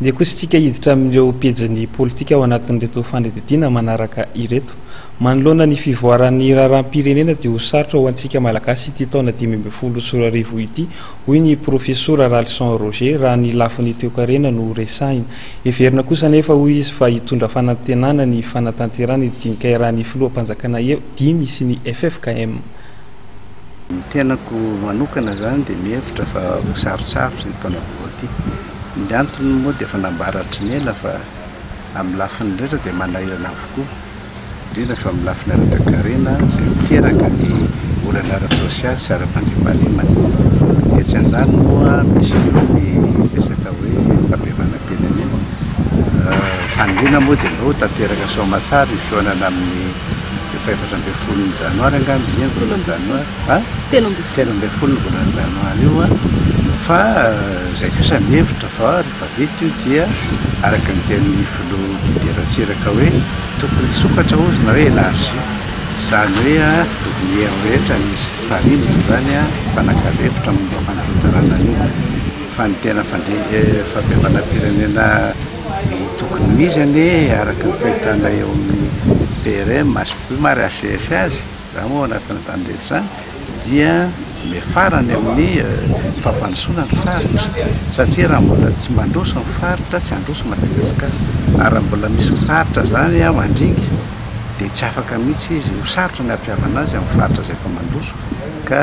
Ndeha kosa isika hiditra amin'ireo pejin'ny politika ao anatin'ireto fanadihadiana manaraka ireto. Manoloana ny fivoaran'ny raharaham-pirenena dia ho sarotra ho antsika Malagasy ity taona 2015 ity, hoy ny Profesora Ralison Roger raha ny lafiny toekarena no resahina. Heverina kosa anefa, hoy izy, fa hitondra fanantenana ny fanatanterahana io dinika iarahan'ny filoham-panjakana dimy sy ny ffkm. Ny tenako manokana izany dia mihevitra fa ho sarotsarotra ity taona vaovao ity. Ny antony moa dia efa nambara hatry ny ela fa amin'ny lafiny rehetra dia manahirana avokoa, indrindra fa amin'ny lafiny ara-toekarena izay miteraka ny olana ara-tsosialy sy ara-pandriampahalemana. Etsy andaniny moa misy koa ny resaka hoe fampihavanam-pirenena. Faniriana moa dia mba ho tanteraka soamatsara io fihaonana amin'ny faha-14 ny janoary angamba izy iny, volana janoary, a? 13 ny volana janoary io an, fa izay kosa mihevitra fa rehefa vita io dia araka ny tenin'ny filoha Didier Ratsiraka hoe tokony hisokatra hozy na hoe élargi, izany hoe tokony hery rehetra misy mparimbona izany mpanakalo hevitra momba fanatanterahana an'io, fa ny tena fampihavanam-pirenena Ny tokony ho izy anie araka ny fahitana eo amin'ny PRM, HPM ary HCS azy, za moa ao anatin'izany rehetra izany, dia miafara any amin'ny fampandrosoana ny faritra satria raha mbola tsy mandroso ny faritra tsy handroso Madagasikara ary raha mbola misy faritra izany mandringa dia tsy afaka mihitsy izy, ho sarotra ny hampihavana azy amin'ny faritra izay efa mandroso ka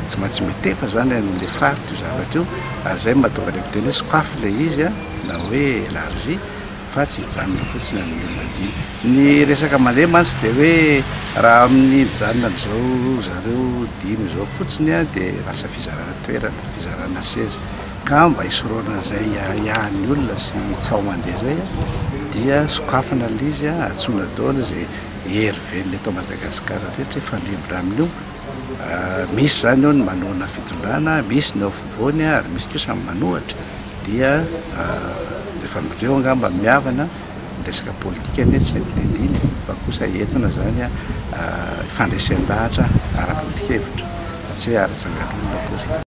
tsy maintsy mitefa izany amin'ilay faritra io zavatra io. Ary izay no mahatonga ilay mpiteny hoe sokafy ilay izy na hoe élargi fa tsy hijanona fotsiny amin'ny olona dimy. Ny resaka mandeha mantsy dia hoe raha amin'ny mijanona amin'izao zareo dimy izao fotsiny dia lasa fizarana toerana, fizarana seza. Ka mba hisorohana an'izay ahiahin'ny olona sy tsaho mandeha izay dia sokafana ilay izy, antsoina daholo izay hery velona eto Madagasikara rehetra hifandrimbona amin'io. Misy izany eo ny manohana fitondrana, misy ny eo afovoany ary misy kosa ny manohatra dia rehefa ireo angamba no mihavana, ny resaka politika anie tsy entina hidiana e, fa kosa entina izany hifandresen-dahatra ara-poto-kevitra fa tsy hoe ara-tsangan'olona akory.